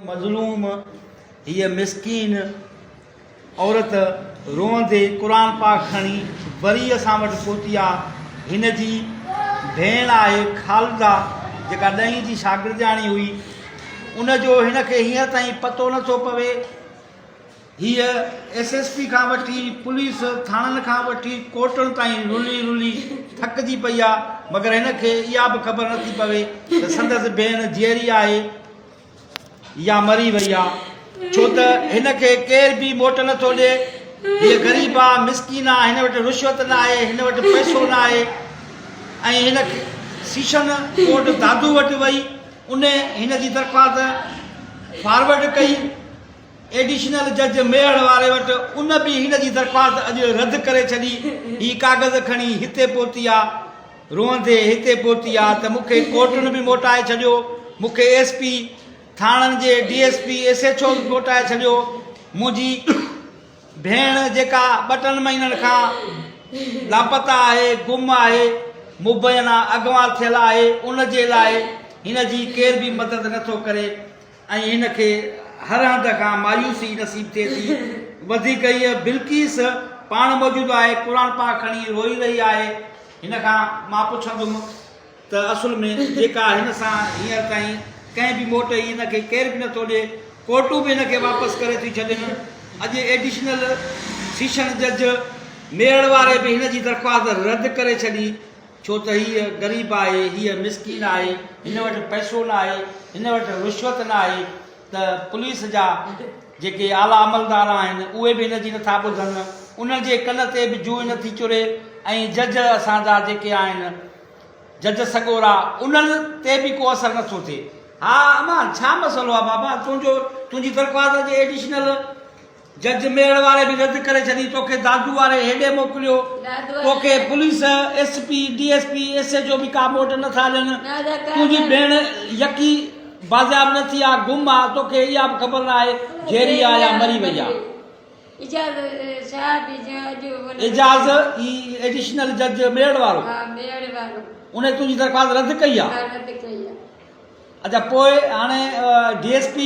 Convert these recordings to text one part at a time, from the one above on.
مظلوم هيء مسڪين عورت روئندي قرآن پاڪ کڻي وري اسان وٽ پهتي آ. هن جي ڀيڻ آهي خالده جيڪا ڏهين جي شاگردياڻي هئي. ان جو هن کي هينئر تائين پتو نه ٿو پوي. هيء ايس ايس پي کان وٺي پوليس ٿاڻن کان وٺي ڪورٽن تائين رلي رلي ٿڪجي پئي آ مگر هن کي اها به خبر نه ٿي پوي ته سندس ڀيڻ جيئري آهي يا مري وئي آ ڇو ته هن کي ڪير به موٽ نه ٿو ڏي. هيء غريب آ، مسڪين آ، هن وٽ رشوت نه آهي، هن وٽ پئسو نه آهي ۽ هن سيشن ڪورٽ دادو وٽ وئي، ان هن جي درخواست فارورڊ ڪئي ايڊيشنل جج ميهڙ واري وٽ، ان به هن جي درخواست اڄ رد ڪري ڇڏي. هي ڪاغذ کڻي هتي پهتي آ. روئندي هتي پهتي آ ته مون کي ڪورٽن به موٽائي ڇڏيو، مون کي ايس پي، ٿاڻن جي D S P, S H O به موٽائي ڇڏيو، منهنجي ڀيڻ جيڪا ٻه ٽن مهينن کان لاپتا آهي، گم آهي، مبينا اغوا ٿيل آهي، ان جي لاء هن جي ڪير به مدد نٿو ڪري. ۽ هن کي هر هنڌ کان مايوسي نصيب ٿئي ٿي. وڌيڪ هيء بلقيس پاڻ موجود آهي، قرآن پاڪ کڻي روئي رهي آهي. هن کان مان پڇندم ته اصل ۾ جيڪا هن سان هينئر تائين ڪنهن به موٽ ئي هن کي ڪير به نٿو ڏئي، ڪورٽون به هن کي واپس ڪري ٿيون ڇڏين. اڄ ايڊيشنل سيشن جج ميهڙ واري به هن جي درخواست رد ڪري ڇڏي. ڇو ته هيء غريب آهي، هيء مسڪين آهي، هن وٽ پئسو نه آهي، هن وٽ رشوت نه آهي ته پوليس جا جيڪي اعليٰ عملدار آهن اهي به هن جي نٿا ٻڌن، انهن جي ڪن تي به جونء نٿي چري ۽ جج اسان جا جيڪي آهن جج سڳورا انهن تي به ڪو اثر نٿو ٿئي. ها امان ڇا مسئلو آهي بابا تنهنجو تنهنجي درخواست جي ايڊيشنل جج ميڙ واري به رد ڪري ڇڏي، توکي دادو واري هيڏي موڪليو، توکي police, S P, D S P, S H O به ڪا موٽ نه ٿا ڏين، تنهنجي ڀيڻ يڪي بازياب نه ٿي آ، گم آ، توکي اها به خبر نه آهي جيئري آ يا مري وئي آ. اعجاز هي ايڊيشنل جج ميڙ وارو، انهي تنهنجي درخواست رد ڪئي آ. اچا پوء هاڻي D S P,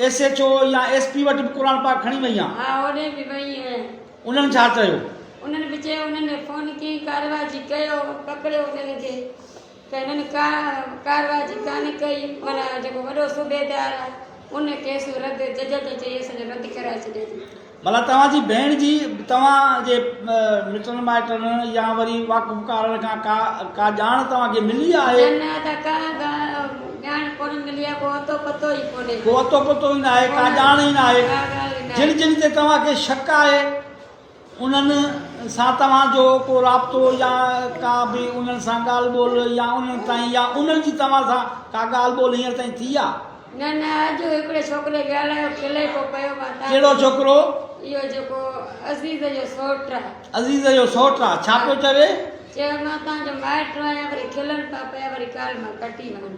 S H O يا ايس پي وٽ به قرآن پاڪ کڻي وئي آن؟ ها اوڏي به وئي آهيان. انهن ڇا چيو؟ انهن به چيو انهن فون ڪئي ڪارروائي ڪيو پڪڙيو انهن کي ته هنن ڪا ڪارروائي ڪانه ڪئي معنيٰ جيڪو وڏو صوبيدار آهي ان ڪيس رد جج کي چئي اسان جو رد ڪرائي ڇڏيو اٿئي. ڀلا توهان جي ڀيڻ جي توهان جي مٽن مائٽن يا وري واقفڪارن کان ڪا ڪا ڄاڻ توهان کي ملي آهي؟ نه نه ادا ڪا ڄاڻ ڪونه ملي آهي ڪو اتو پتو ئي ڪونهي. ڪو اتو پتو ئي ناهي ڪا ڄاڻ ئي ناهي. ڪا ڳالهه ئي ناهي. جن جن تي توهان کي شڪ آهي انهن سان توهان جو ڪو رابطو يا ڪا به انهن سان ڳالهه ٻولهه يا انهن تائين يا انهن جي توهان سان ڪا ڳالهه ٻولهه هينئر تائين ٿي آهي؟ نه نه اڄ هڪڙي ڇوڪري ڳالهايو کلي پيو پيو مان تان ڪهڙو ڇوڪرو؟ اهو جيڪو عزيز جو سئوٽ آ. عزيز جو سئوٽ آ ڇا پيو چوي؟ چيو مان تان جو مائٽ آهيان وري کلن پيا پيا وري ڪال مان ڪٽي وڃ.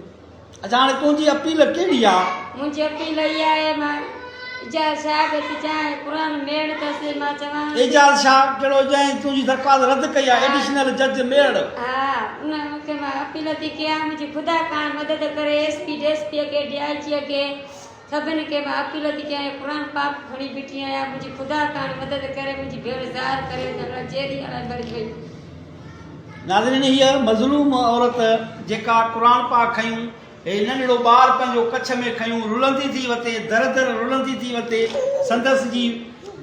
اڇا هاڻي تنهنجي اپيل ڪهڙي آ؟ منهنجي اپيل اها آهي مان اعجاز شاهه کي ٿي چاهيان قرآن ميڙ اٿس مان چوانس. اعجاز شاهه ڪهڙو جنهن تنهنجي درخواست رد ڪئي آ ايڊيشنل جج ميڙ. ها ان کي مان اپيل ٿي ڪيان منهنجي خدا ڪاڻ مدد ڪري S P D S P کي ڊي I جي کي سڀن کي مان اپيل ٿي ڪيان هي قرآن پاڪ کڻي بيٺي آهيان منهنجي خدا ڪاڻ مدد ڪري منهنجي ڀيڻ ظاهر ڪري اڃا جيئري الائي مري وئي. ناظرين هيء مظلوم عورت جيڪا قرآن پاڪ کنيون هي ننڍڙو ٻار پنهنجو ڪڇ ۾ کنيون رلندي ٿي وتي در در رلندي ٿي وتي سندس جي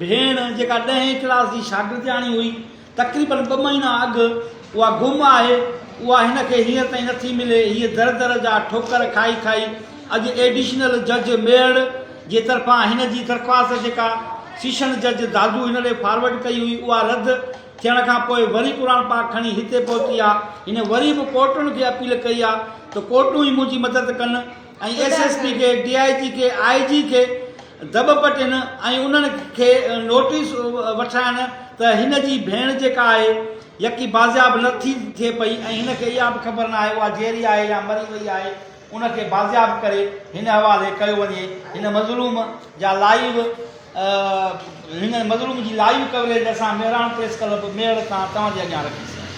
ڀيڻ جيڪا ڏهين ڪلاس جي شاگردياڻي هئي تقريبن ٻه مهينا اڳ اها گم آهي اها هن کي هينئر تائين نٿي ملي هيء در در جا ٺوڪر کائي کائي اڄ ايڊيشنل جج ميهڙ جي طرفان هن جي درخواست جيڪا سيشن جج دادو هن ڏي فارورڊ ڪئي هئي اها رد ٿيڻ کان پوء وري قرآن پاڪ کڻي هتي پهتي آ. هن وري به ڪورٽن کي اپيل ڪئي آ ته ڪورٽون ئي منهنجي مدد ڪن ۽ ايس ايس پي کي، ڊي I جي کي، آء جي کي دٻ پٽين ۽ انهن کي نوٽيس وٺرائن ته هن جي ڀيڻ جيڪا آهي يڪي بازياب نه ٿي ٿئي پئي ۽ هن کي اها به خبر نه آهي اها جيئري آهي يا مري وئي آهي ان کي بازياب ڪري هن حوالي ڪيو وڃي هن مظلوم جا لائيو هن مظلوم جي لائيو ڪوريج اسان مهراڻ پريس ڪلب ميهڙ تان توهان جي اڳيان رکيسين.